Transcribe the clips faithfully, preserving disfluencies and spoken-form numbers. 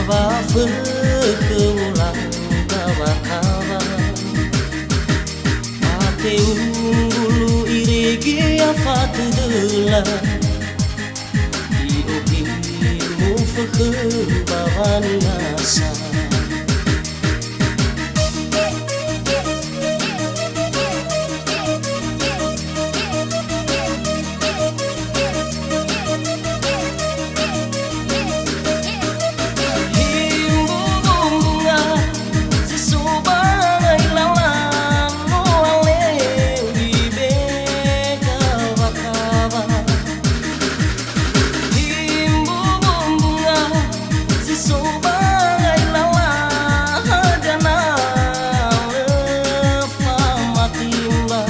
Wa'afökhö wolau gawakawa. Ateu mbulu irege ya fatö döla. I'ohe mofökhö ba wanasa. Himbubu mbunga si so ba ngai lala, no aleu ibe kawa-kawa. Himbubu mbunga si so ba ngai lala, hadia na lö famatimba.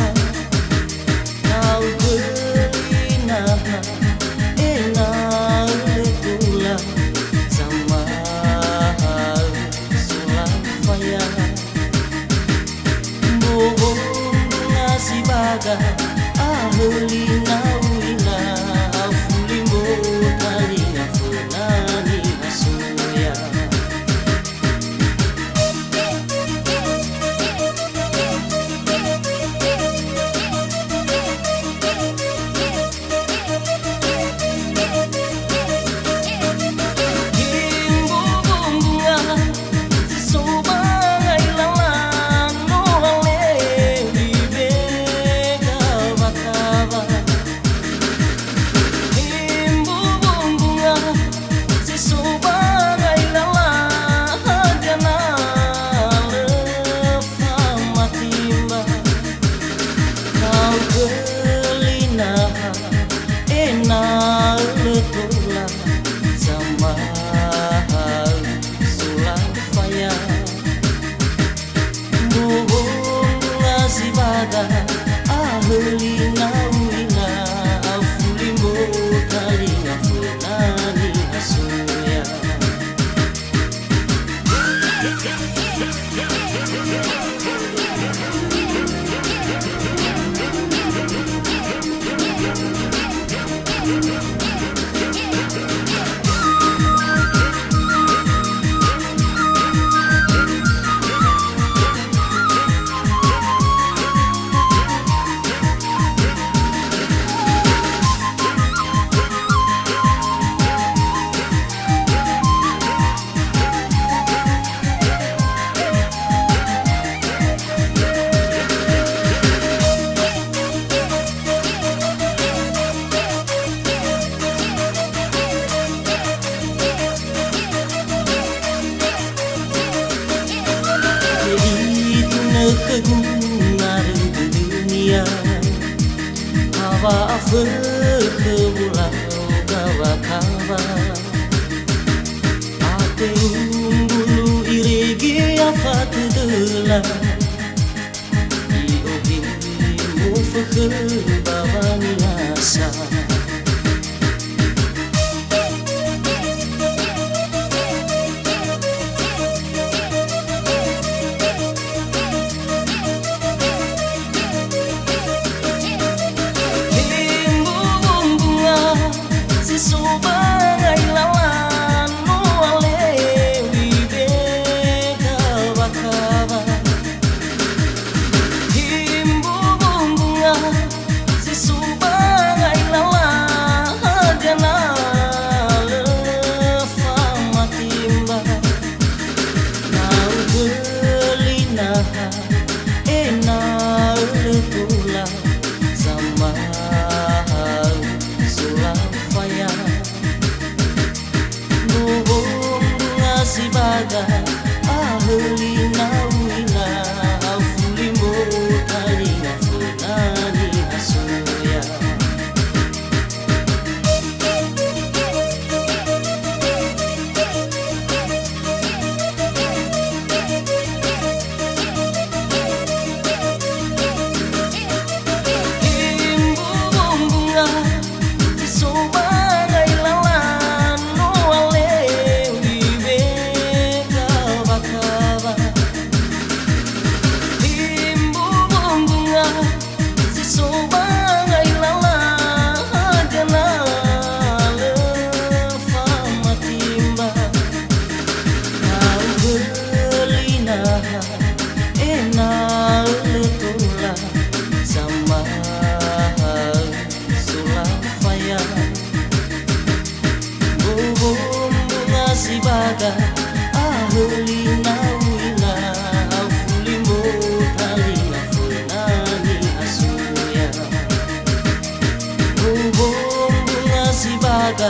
Tau göli naha, ena'ö lö tola zamaha'ö solafaya. Mbo'ombunga si baga, ahöli na u'ila, afuli mbo talinga föna niha soya. Himbubu mbunga si so ba ngai lala, hadia na lö famatimba. Tau göli naha, ena'ö lö tola zamaha'ö solafaya. Mbo'ombunga si baga, ahöli na u'ila, afuli mbo talinga föna niha soya. Itunö khögu narö dödönia, ba wa'afökhö wolau gawakawa. Ateu mbulu irege ya fatö döla. I'ohe mofökhö ba wanasa. Himbubu mbunga si so ba ngai lala, no aleu ibe kawa-kawa. Himbubu mbunga si so ba ngai lala, hadia na lö famatimba. Na'ö göli naha, ena'ö lö tola zamaha'ö solafaya. Mbo'ombunga si baga, ahöli na u'ila, afuli mbo talinga föna niha soya. Himbubu mbunga si so ba ngai lala, no aleu ibe Baga, ahöli na uila, aufuli mota li na föna ni'asuya. Bong-bong bunga si baga,